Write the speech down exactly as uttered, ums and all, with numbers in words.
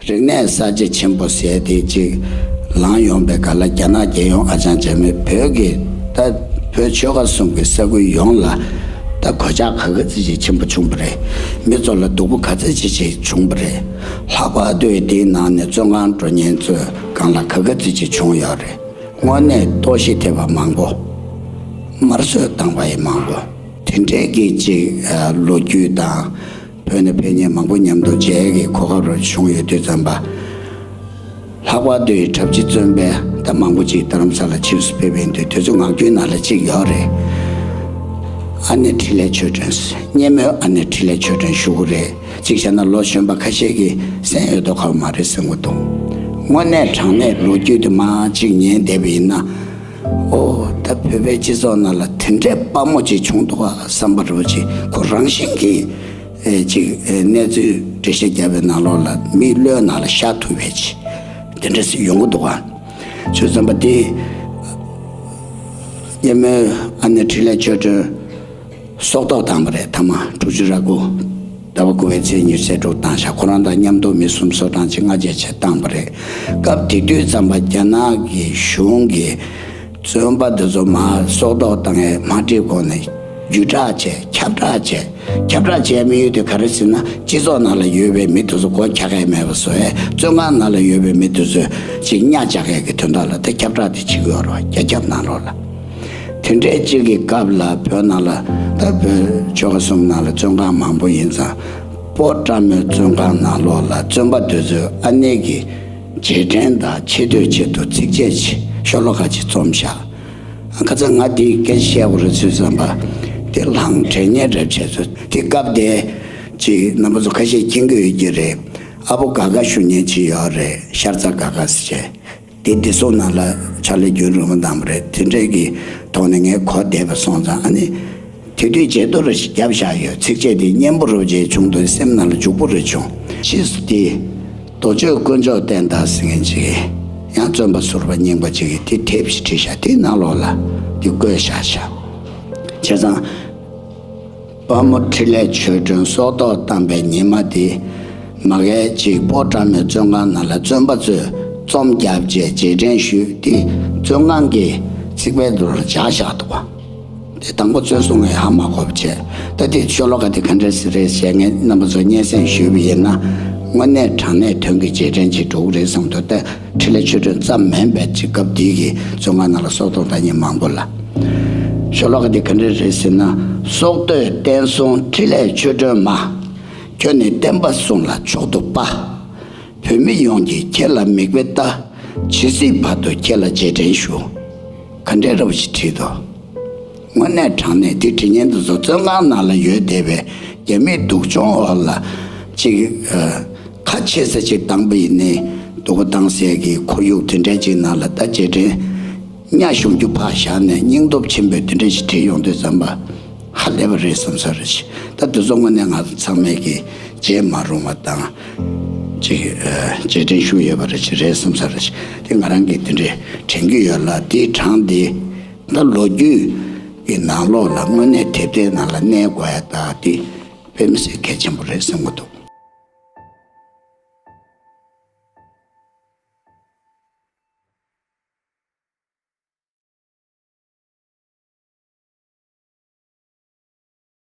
རིག་གནས་གསར་བརྗེ་ཆེན་པོ་ཟེར་དེ་ཅིག་ལངས་ཡོང་པའི་སྐབས་ལ། རྒྱ་ནག་རྒྱལ་ཡོངས་ཨ་ཅང་བྱས་མི་བོད་ཀྱི་ད་བོད་ཆོལ་ཁ་གསུམ་གྱི་ས་ཁུལ་ཡོངས་ལ་ད་གོད་ཆག་ག་ག་ཚོད་ཅིག་ཆེན་པོ་བྱུང་བ་རེད། མི་ཚོ་ལ་སྡུག་པོ་ག་ཚོད་ཅིག་ཅིག་བྱུང་བ་རེད། ལྷག་པར་དུ་དེའི་ནང་ནས་བཙོན་ཁང་འགྲོ་མཁན་ཚོའི་སྒང་ལ་ག་ག་ཚོད་ཅིག་བྱུང་ཡོད་རེད། དངོས་གནས་ལྟོགས་ཤི་ཐེབས་པ་མང་པོ། དམར་གསོད་བཏང་བ་ཡི་མང་པོ། དེ་འདྲའི་གི་ཅིག་ལོ་རྒྱུས་དང་། བོད་ནས་ཕེབས་མཁན་མང་པོ་མཉམ་དུ་མཇལ་གྱི་གོ་སྐབས་རོ་བྱུང་ཡོད་དུས་ཙམ་པ། ལྷག་པར་དུ་གྲྭ་བཞི་བཙོན་པའི་ད་མང་པོ་ཅིག་རྡ་རམ་ས་ལ་ཕྱིས་སུ་ཕེབས་ཡིན་དུས། དེ་ཚོ་ངག་རྒྱུན་ནང་ལ་ཅིག་ཡོད་རེད། ཨ་ནེ་འཕྲིན་ལས་ཆོས་སྒྲོན། སྙེ་མོའི་ཨ་ནེ་འཕྲིན་ལས་ཆོས་སྒྲོན་ཞུ་གི་རེད། ཅིག་བྱས་ན་ལོ་གཞོན་པ་ཁ་ཤས་ཀྱིས་གསན་ཡོད་མདོག་ཁ་པོ་མ་རེད་བསམ་གྱི་འདུག། དངོས་གནས་དྲང་གནས་ལོ་རྒྱུས་དེ་མར་ཅིག་ཉན་བསྡད་པ་ཡིན་ན། ཨོ། ད་བོད་པའི་སྤྱི་ཚོགས་ནང་ལ་དེ་འདྲའི་དཔའ་མོ་ཅིག་བྱུང་འདུག་ག་བསམ་པ་རེད་པ། ཅིག་ཁོ་རང་བཞིན་གྱིས་ཨེ་ཅིག་ཨེ་གནས་ཚུལ་འགྲེལ་བཤད་བརྒྱབ་པའི་ནང་ལོགས་ལ་མིའི་བློའི་ནང་ལ་ཤར་ཐུབ་པའི་ཅིག་དེ་འདྲ་ཞིག་ཡོང་གི་འདུག་ག་བྱས་ཙང་པ་དེ་སྙེ་མོའི་ཨ་ནེ་འཕྲིན་ལས་ཆོས་སྒྲོན་སྲོག་ཐོག་བཏང་བ་རེད། ཐ་མ་དྲུག་ཅུ་རེ་དགུ་ཟླ་བ་དགུ་པའི་ཚེས་ཉི་ཤུ་རྩ་དྲུག་བཏང་ཤག། ཁོ་རང་དང་མཉམ་དུ་མི་གསུམ་སོ་གྲངས་ཅིག་སྔ་རྗེས་བྱས་བཏང་བ་རེད། སྐབས་དེ་དུས་ཙམ་པ་རྒྱ་ནག་གི་གཞུང་གིས་བཙོན་པ་འདི་ཚོ་མར་སྲོག་ཐོག་བཏང་ཡས་མ་འགྲིག་གོང་ནས་བརྒྱུད་བསྒྲགས་བྱས། ཁྱབ་བསྒྲགས་བྱས། ཁྱབ་བསྒྲགས་བྱས་མི་ཡོད་དེ་ག་རེ་ཟེར་ན། སྤྱི་ཚོགས་ནང་ལ་ཡོད་པའི་མི་དེ་ཚོ་མགོ་འཁྱག་གས་མེད་པ་བཟོ་ཡས། བཙོན་ཁང་ནང་ལ་ཡོད་པའི་མི་དེ་ཚོས་ཅིག་གཉའ་བཅག་ཡས་ཀྱི་དོན་དག་ལ་ད་ཁྱབ་བསྒྲགས་དེ་བྱེད་ཀྱི་ཡོད་རེད་བ། རྒྱ་ཁྱབ་ནང་ལོགས་ལ། དེ་འདྲའི་གཅིག་གི་སྐབས་ལ་བོད་ནང་ལ་ད་བོད་ཆོལ་ཁ་གསུམ་ནང་ལ་བཙོན་ཁང་མང་པོ་ཡིན་ཙང་། སྤོ་བཀྲ་མོལ་བཙོན་ཁང་ནང་ལོགས་ལ་བཙོན་པ་དེ་ཚོའི་ཨ་ནེ་གི་རྗེས་དྲན་དང་ཆེ་བསྟོད་ཆེད་དུ་ཚིགས་བཅད་ཅིག་ཤོ་ལོ་ཀ་ཅིག་རྩོམ་བཞག། ཁ་སང་ང་དེའི་སྐད་ཆ་བཤད་དགོས་རེད་ཚུལ་བསམ་པ། དེ་ལྷང་དྲན་ཉེ་རབས་བྱས་ཚོ། དེ་སྐབས་དེ་ཅིག་རྣམ་པ་ཚོ་ཁ་ཤས་མཁྱེན་གྱི་ཡོད་ཀྱི་རེད། ཨ་ཕོ་དགའ་དགའ་ཞུ་མཁན་ཅིག་ཡོད་རེད། ཤར་རྩ་དགའ་དགའ་ཟེར་བྱས། དེ་བདེ་སྲུང་ནང་ལ་ཕྱག་ལས་རྒྱུན་རིང་པོ་གནང་བ་རེད། དེ་འདྲས་ཀྱི་ཐོག་ནས་ངས་གོ་བསྡད་པ་སོང་ཙང་། ཨ་ནི་དེ་དུས་བརྗེད་ཐོ་རེ་ཞིག་བརྒྱབ་བཞག་ཡོད། ཚིགས་བཅད་དེ་སྙན་པོ་རུ་བརྗེད་བྱུང་དུས་སེམས་ནང་ལ་འཇུག་པོ་རེ་བྱུང་། ཕྱིས་སུ་དེ་རྡོ་གཅོད་དཀོན་མཆོག་བསྟན་དར་ཟེར་མཁན་ཅིག་གིས་ཡང་བཙོན་པ་ཟུར་པ་རྙིང་པ་ཅིག་གིས་དེ་དེབ་ཞིག་བྲིས་བཞག། དེའི་ནང་ལོགས་ལ་དེ་བཀོད་བཞག་བཞག་བྱས་ཙང་། དཔའ་མོ་འཕྲིན་ལས་ཆོས་སྒྲོན་སྲོག་ཐོག་བཏང་པའི་ཉི་མ་དེ། མ་གལ་ཅིག་སྤོ་བཀྲ་མོལ་བཙོན་ཁང་ནང་ལ་བཙོན་པ་ཚོས་རྩོམ་བརྒྱབ་རྗེས་རྗེས་དྲན་ཞུས་ཏེ། བཙོན་ཁང་གི་ཚིག་པའི་ནང་ལ་སྦྱར་བཞག་འདུག་པ། དེ་དང་པོ་བཙོན་སྲུང་ངས་ཧ་མ་གོ་བ་བྱས། ད་དེ་ཤོ་ལོ་ཀ་དེ་ག་འདྲས་སེ་རེད་ཟེར་ངས་རྣམ་པ་ཚོར་སྙན་སེང་ཞུས་པ་ཡིན་ན། དངོས་གནས་དྲང་གནས་དོན་གྱི་རྗེས་དྲན་ཅིག་འགྲོ་གི་རེད་བསམ་འདུག། ད་འཕྲིན་ལས་ཆོས་སྒྲོན་ཙམ་མིན་པའི་ཅིག་སྐབས་དེའི་གི་བཙོན་ཁང་ནང་ལ་སྲོག་ཐོག་བཏང་མཁན་མང་པོ་ལ། ཤོ་ལོ་ཀ་འདི་ག་འདྲ་རེད་ཟེར་ན། སྲོག་བསྟོད་བསྟན་སྲུང་འཕྲིན་ལས་ཆོས་སྒྲོན་མ། ཁྱོད་ནི་བསྟན་པ་སྲུང་ལ་མཆོག་ཏུ་དཔའ། བོད་མི་ཡོངས་ཀྱིས་ཁྱེད་ལ་མིག་དཔེ་ལྟ། ཇི་སྲིད་བར་དུ་ཁྱེད་ལ་རྗེས་དྲན་ཞུ། ག་འདྲའི་རབ་ཞིག་བྲིས་འདུག། དངོས་གནས་དྲང་གནས་དེ་བྲིས་མཁན་དེ་ཚོ་བཙོན་ཁང་ནང་ལ་ཡོད་བསྡད་པའི་རྒྱ་མིའི་སྡུག་སྦྱོང་འོག་ལ་ཅིག་ཨ། ཁ་ཕྱེ་ས་ཅིག་བཏང་པ་ཡིན་ནའི་སྡུག་པོ་བཏང་སའི་གི་ཁོར་ཡུག་དེ་འདྲའི་ཅིག་ནང་ལ་ད་རྗེས་དྲན་གཉའ་གཞོམ་རྒྱུ་ཕར་བཞག་ནས་སྙིང་སྟོབས་ཆེན་པོས་དེ་འདྲ་ཞིག་བྲིས་ཡོང་དུས་ཙམ་པ། ཧ་ལས་པ་རེད་བསམ་ས་རེད། ད་དེ་ཚོ་དངོས་གནས་ང་ཚོ་ཚང་མས་ཀྱི་བརྗེད་མ་རུང་བ་དང་། ཅིག་ཨ། རྗེས་དྲན་ཞུ་ཡོད་པ་རེད་ཅིག་རེད་བསམ་ས་རེད། དེ་ང་རང་གིས་དེ་འདྲས་དྲན་གྱི་ཡོད་ལ། དེའི་གྲངས་དེ་ད་ལོ་རྒྱུས་ཀྱི་ནང་ལོགས་ལ་དངོས་གནས་དེབ་ཐེར་ནང་ལ་གནས་དགོས་ཡ་ད་དེ་དཔེ་མི་སྲིད་གལ་ཆེན་པོ་རེད་བསམ་གྱི་འདུག།